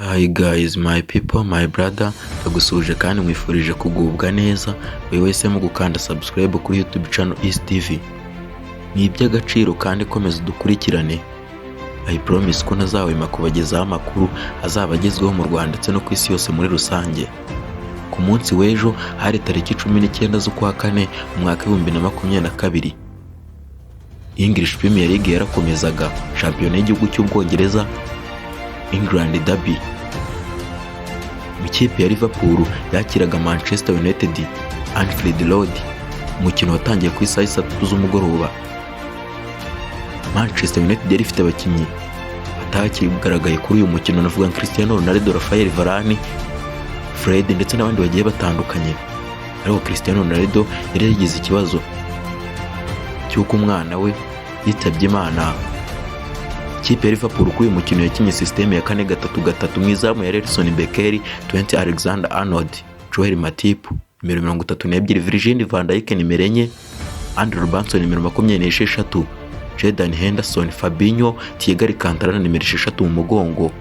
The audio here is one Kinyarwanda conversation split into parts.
Hi guys, my people, my brother, ndagusuhuje kandi nkwifurije kugubwa neza, buri wese mu gukanda subscribe kuri YouTube channel East TV. Ni iby'agaciro kandi komeza udukurikirane. I promise ko ntazahwema kubagezaho amakuru azaba agezweho mu Rwanda ndetse no ku isi yose muri rusange. Ku munsi w'ejo hari tariki 19 z'ukwa kane mu mwaka 2022. English Premier League yarakomezaga, shampiyona y'igihugu cy'Ubwongereza, England Derby. Ikipe ya Liverpool yakiraga Manchester United Anfield Road. Umukino watangiye ku isaha 3 z'umugoroba. Manchester United yari ifite abakinnyi batakigaragaye kuri uyu mukino, navuga nka Cristiano Ronaldo, Rafael Varane, Fred ndetse n'abandi bagiye batandukanye. Ariko Cristiano Ronaldo yari yagize ikibazo cy'uko umwana we yitabye Imana. Ikipe ya Liverpool kuri uyu mukino yakinnye système ya 4-3-3. Mu izamu ya Alisson Becker, Trent Alexander-Arnold, Joel Matip nimero 32, Virgil van Dijk nimero 4, Andrew Robertson nimero 26, Jordan Henderson, Fabinho, Thiago Alcantara na nimero 6 mu mugongo.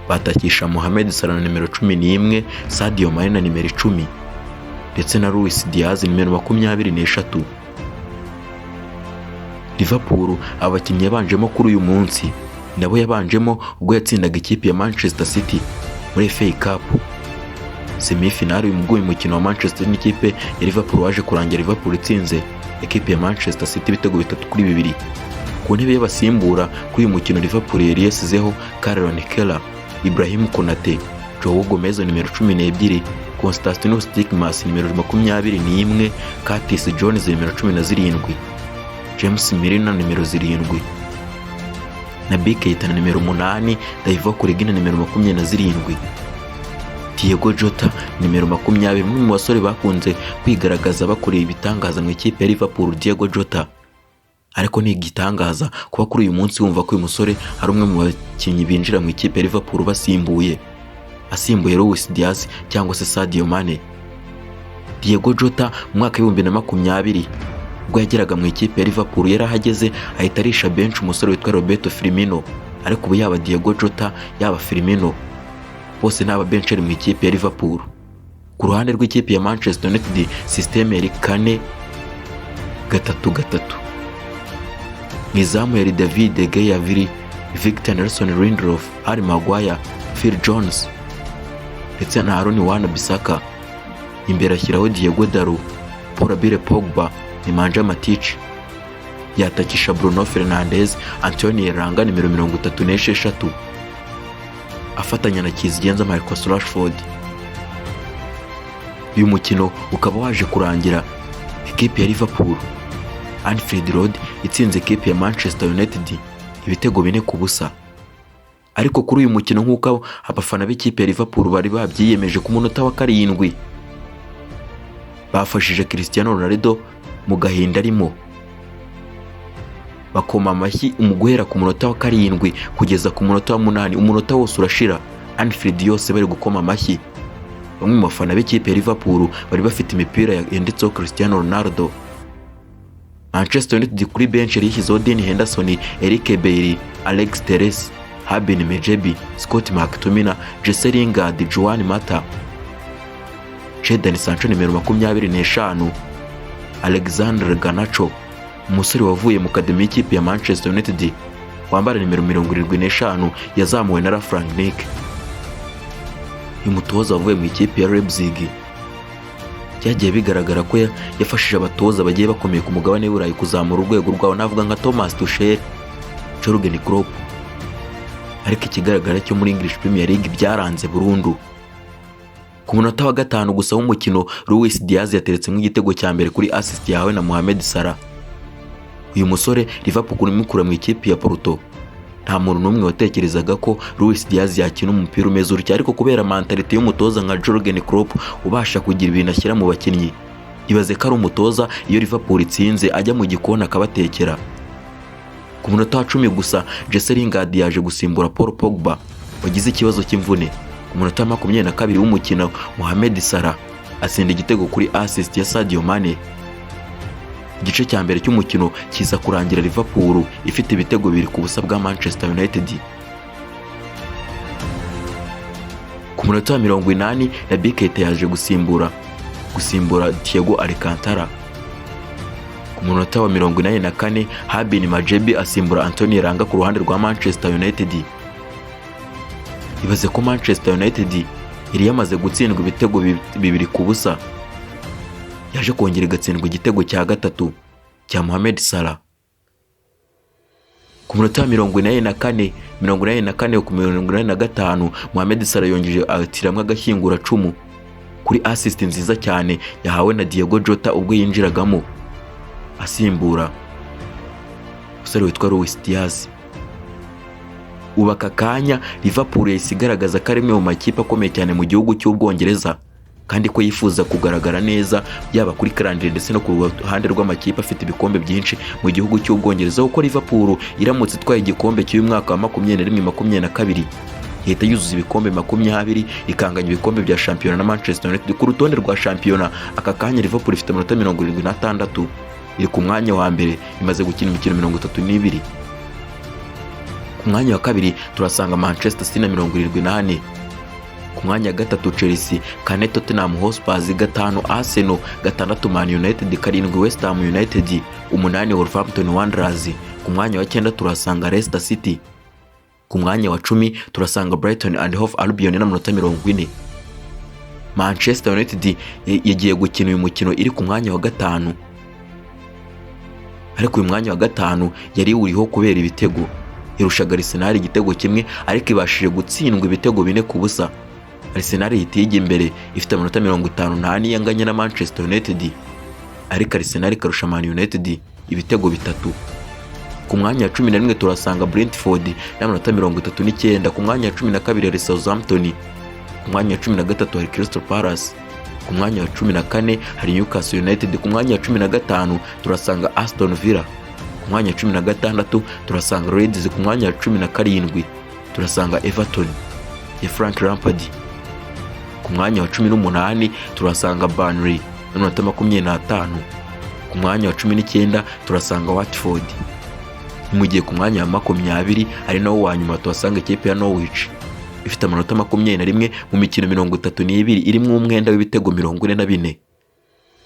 Batakisha Mohamed Salah na nimero 11, Sadio Mane na nimero 10 ndetse na Luis Diaz nimero 23. Liverpool abakinnyi yabanjemo kuri uyu munsi nabo yabanjemo ubwo yatsindaga ikipe ya Manchester City muri FA Cup semi-final. Uyu mukino wa Manchester n'ikipe ya Liverpool waje kurangira Liverpool itsinze ekipe ya Manchester City ibitego 3-2. Ku ntebe y'abasimbura kuri uyu mukino Liverpool yari yasizeho Caroline Keller, Ibrahim Konate, Joe Gomez nimero 12, Konstantinos Stigmas nimero 21, Curtis Jones nimero 17, James Milner nimero 7, Naby Keita na nimero 8, Divock Origi na nimero 27, Diego Jota nimero 20, umwe mu basore bakunze kwigaragaza bakoreye ibitangaza mu ikipe ya Liverpool, Diego Jota. Ariko ni igitangaza kuba kuri uyu munsi wumva ko uyu musore ari umwe mu bakinnyi binjira mu ikipe ya Liverpool basimbuye, asimbuye Luis Diaz cyangwa se Sadio Mane. Diego Jota mu mwaka wa 2020 ubwo yageraga mu ikipe ya Liverpool yarahageze ahita arisha bench umusore witwa Roberto Firmino, ariko ubu yaba Diego Jota yaba Firmino bose ni ababencheri mu ikipe ya Liverpool. Ku ruhande rw'ikipe ya Manchester United système yari 4-3-3. Mu izamu yari David De Gea, Vili Victor Nelson Lindelof, Harry Maguire, Phil Jones ndetse na Aaron Wan-Bissaka. Imbere ashyiraho Diego Dalot, Paul Labile Pogba, Nemanja Matic. Yatakisha Bruno Fernandes, Anthony Elanga nimero 36 afatanya na kizigenza Marcus Rashford. Uyu mukino ukaba waje kurangira ekipe ya Liverpool Anfield Road itsinze ekipe ya Manchester United ibitego 4-0. Ariko kuri uyu mukino, nk'uko abafana b'ikipe ya Liverpool bari babyiyemeje, ku munota wa 7 bafashije Cristiano Ronaldo mu gahinda arimo, bakoma amashyi mu guhera ku munota wa 7 kugeza ku munota wa 8. Umunota wose urashira, Anfield yose bari gukoma amashyi. Bamwe mu bafana b'ikipe ya Liverpool bari bafite imipira yanditseho Cristiano Ronaldo. Manchester United kuri bench yari yishyizeho Dean Henderson, Eric Bailly, Alex Telles, Hervé Medjebi, Scott McTominay, Jesse Lingard, Juan Mata, Jadon Sancho nimero 25, Alexander Garnacho, umusore wavuye mu academy y'ikipe ya Manchester United wambara nimero 75, yazamuwe na Ralf Rangnick, uyu mutoza wavuye mu ikipe ya Leipzig. Byagiye bigaragara ko yafashije abatoza bagiye bakomeye ku mugabane w'Uburayi kuzamura urwego rwabo, navuga nka Thomas Tuchel, Jurgen Klopp. Ariko ikigaragara cyo muri English Premier League byaranze burundu. Ku munota wa 5 gusa w'umukino Luis Diaz yateretsemo igitego cya mbere kuri assist yahawe na Mohamed Salah. Uyu musore Liverpool imukura mu ikipe ya Porto, nta muntu n'umwe watekerezaga ko Luis Diaz yakina umupira umeze utya, ariko kubera mentalité y'umutoza nka Jurgen Klopp ubasha kugira ibintu ashyira mu bakinnyi. Ibaze ko ari umutoza iyo Liverpool itsinze ajya mu gikoni akabatekera. Ku munota wa 10 gusa Jesse Lingard yaje gusimbura Paul Pogba wagize ikibazo cy'imvune. Ku munota wa 22 w'umukino Mohamed Salah atsinda igitego kuri assist ya Sadio Mane. Igice cya mbere cy'umukino kiza kurangira Liverpool ifite ibitego 2-0 bwa Manchester United. Munota wa 80 Naby Keita yaje gusimbura Thiago Alcantara. Ku munota wa 84 Hervin Majebi asimbura Anthony Elanga ku ruhande rwa Manchester United. Ibaze ko Manchester United yari yamaze gutsindwa ibitego 2-0, yaje kongera igatsindwa igitego cya gatatu cya Mohamed Salah. Ku munota wa 84, 84 ku 85, Mohamed Salah yongeje atiramwo agashyinguracumu kuri assist nziza cyane yahawe na Diogo Jota ubwo yinjiragamo asimbura umusore witwa Luis Diaz. Ubu aka kanya Liverpool yahise igaragaza ko ari imwe mu makipe akomeye cyane mu gihugu cy'Ubwongereza, kandi ko yifuza kugaragara neza yaba kuri calendrier ndetse no ku ruhande rw'amakipe afite ibikombe byinshi mu gihugu cy'Ubwongereza, kuko Liverpool iramutse itwaye igikombe cy'uyu mwaka wa 21-22 ihita yuzuza ibikombe 20, ikanganya ibikombe bya shampiyona na Manchester United. Ku rutonde rwa shampiyona aka kanya Liverpool ifite amanota 76, iri ku mwanya wa mbere, imaze gukina imikino 32. Ku mwanya wa kabiri turasanga Manchester City na 74, ku mwanya wa gatatu Chelsea, kane Tottenham Hotspur, gatanu Arsenal, gatandatu Man United, karindwi West Ham United, umunani Wolverhampton Wanderers. Ku mwanya wa cyenda turasanga Leicester City, ku mwanya wa 10 turasanga Brighton and Hove Albion n'amanota 40. Manchester United yagiye gukina uyu mukino iri ku mwanya wa gatanu, ariko uyu mwanya wa gatanu yari iwuriho kubera ibitego. Irushaga Arsenal igitego kimwe, ariko ibashije gutsindwa ibitego 4-0. Arsenal ihita ijya imbere ifite amanota 54 yanganya na Manchester United, ariko Arsenal ikarusha Man United ibitego 3. Ku mwanya wa 11 turasanga Brentford n'amanota 39, ku mwanya wa 12 hari Southampton, ku mwanya wa 13 hari Crystal Palace, ku mwanya wa 14 hari Newcastle United, ku mwanya wa 15 turasanga Aston Villa, ku mwanya wa 16 turasanga Leeds, ku mwanya wa 17 turasanga Everton ya Frank Lampard, ku mwanya wa 18 turasanga Burnley n'amanota 25, ku mwanya wa 19 turasanga Watford, mu gihe ku mwanya wa 20 ari nawo wa nyuma tuhasanga ikipe ya Norwich ifite amanota 21 mu mikino 32 irimo umwenda w'ibitego 44.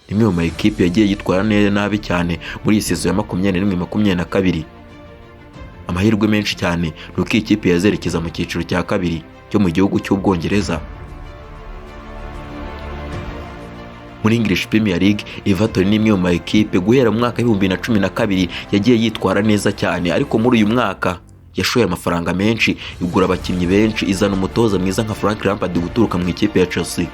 Imwe mu ma ekipe yagiye yitwara neza nabi cyane muri iyi saison ya 21-22. Amahirwe menshi cyane ni uko iyi kipe yazerekeza mu cyiciro cya kabiri cyo mu gihugu cy'Ubwongereza. Muri English Premier League, Everton ni imwe mu ma ekipe guhera mu mwaka 2012 yagiye yitwara neza cyane, ariko muri uyu mwaka yashoye amafaranga menshi, igura abakinnyi benshi, izana umutoza mwiza nka Frank Lampard guturuka mu ikipe ya Chelsea,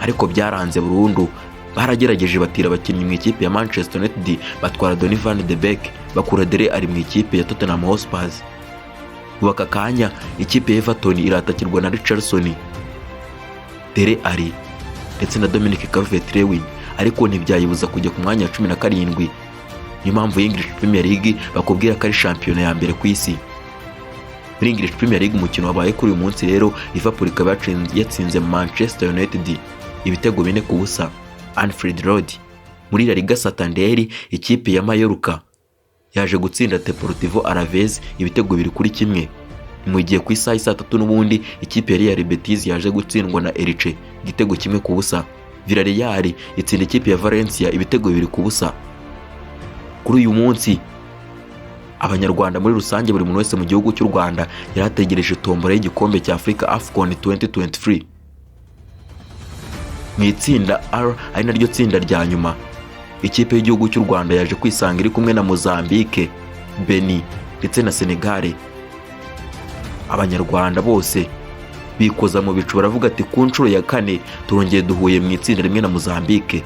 ariko byaranze burundu. Baragerageje batira abakinnyi mu ikipe ya Manchester United, batwara Donny van de Beek, bakura Dele Alli mu ikipe ya Tottenham Hotspur. Ubu aka kanya ikipe ya Everton iratakirwa na Richarlison, Dele Alli ndetse na Dominic Calvert-Lewin, ariko ntibyayibuza kujya ku mwanya wa 17. Niyo mpamvu English Premier League bakubwira ko ari shampiyona ya mbere ku isi. Muri English Premier League umukino wabaye kuri uyu munsi rero, Liverpool ikaba yatsinze Manchester United ibitego 4-0 Anfield Road. Muri La Liga Santander, ikipe ya Mallorca yaje gutsinda Deportivo Alaves ibitego 2-1. Mu gihe ku isaha saa tatu n'ubundi ikipe ya Real Betis yaje gutsindwa na Elche igitego 1-0. Villarreal itsinda ikipe ya Valencia ibitego 2-0. Kuri uyu munsi Abanyarwanda muri rusange, buri muntu wese mu gihugu cy'u Rwanda yari ategereje tombora y'igikombe cya Afurika AFCON 2023. Mu itsinda R ari naryo tsinda rya nyuma, ikipe y'igihugu cy'u Rwanda yaje kwisanga iri kumwe na Mozambique, Benin ndetse na Senegal. Abanyarwanda bose bikoza mu bicu baravuga ati ku nshuro ya kane turongeye duhuye mu itsinda rimwe na Mozambique.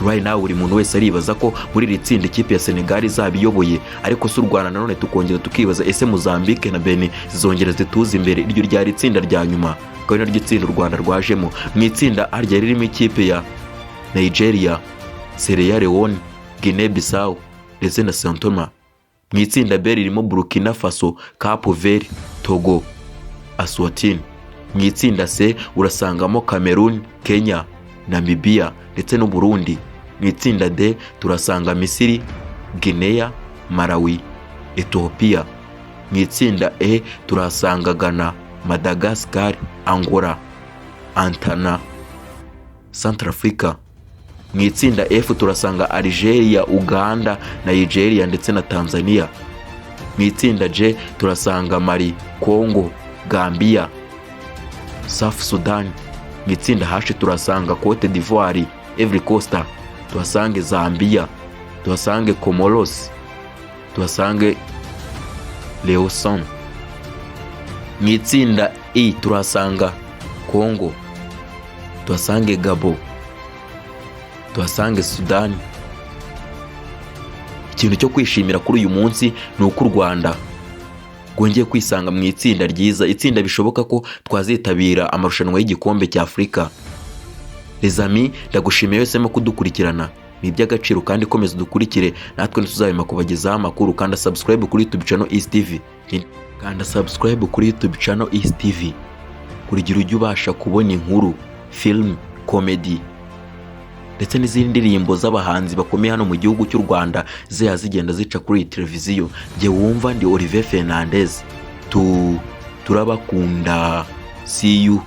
Right now buri muntu wese aribaza ko muri iri tsinda ikipe ya Senegal izaba iyoboye, ariko si u Rwanda nanone tukongera tukibaza ese Mozambique na Benin zizongera zituze imbere? Iryo ryari itsinda rya nyuma, akaba ari naryo tsinda u Rwanda rwajemo. Mu itsinda A ryari ririmo ikipe ya Nigeria, Sierra Leone, Guinea Bissau ndetse na Sao Tome. Mu itsinda B ririmo Burkina Faso, Cape Verde, Togo, Eswatini. Mu itsinda C urasangamo Cameroon, Kenya, Namibia ndetse n'u Burundi. Mu itsinda D turasanga Misiri, Guinea, Malawi, Ethiopia. Mu Mu itsinda E turahasanga Ghana, Madagascar, Angola, Antana, Centrafrica. Mu itsinda F turasanga Algeria, Uganda, Nigeria ndetse na Tanzania. Mu itsinda G turasanga Mali, Congo, Gambia, South Sudan. Mu itsinda H turasanga Cote d'Ivoire, Ivory Coast, tuhasange Zambia, tuhasange Comoros, tuhasange Lesotho. Mu itsinda I turahasanga Congo, tuhasange Gabo, tuhasange Sudani. Ikintu cyo kwishimira kuri uyu munsi ni uko u Rwanda rwongeye kwisanga mu itsinda ryiza, itsinda bishoboka ko twazitabira amarushanwa y'igikombe cya Afurika. Les amis, ndagushimiye wese mo kudukurikirana, ni iby'agaciro kandi komeza udukurikire, natwe ntituzahwema kubagezaho amakuru. Kanda subscribe kuri YouTube channel East TV, kanda subscribe kuri YouTube channel East TV kugira ujye ubasha kubona inkuru, film, comedy ndetse n'izindi ndirimbo z'abahanzi bakomeye hano mu gihugu cy'u Rwanda ziya zigenda zica kuri iyi televiziyo. Njye wumva ndi Olivier Fernandez, turabakunda. See you.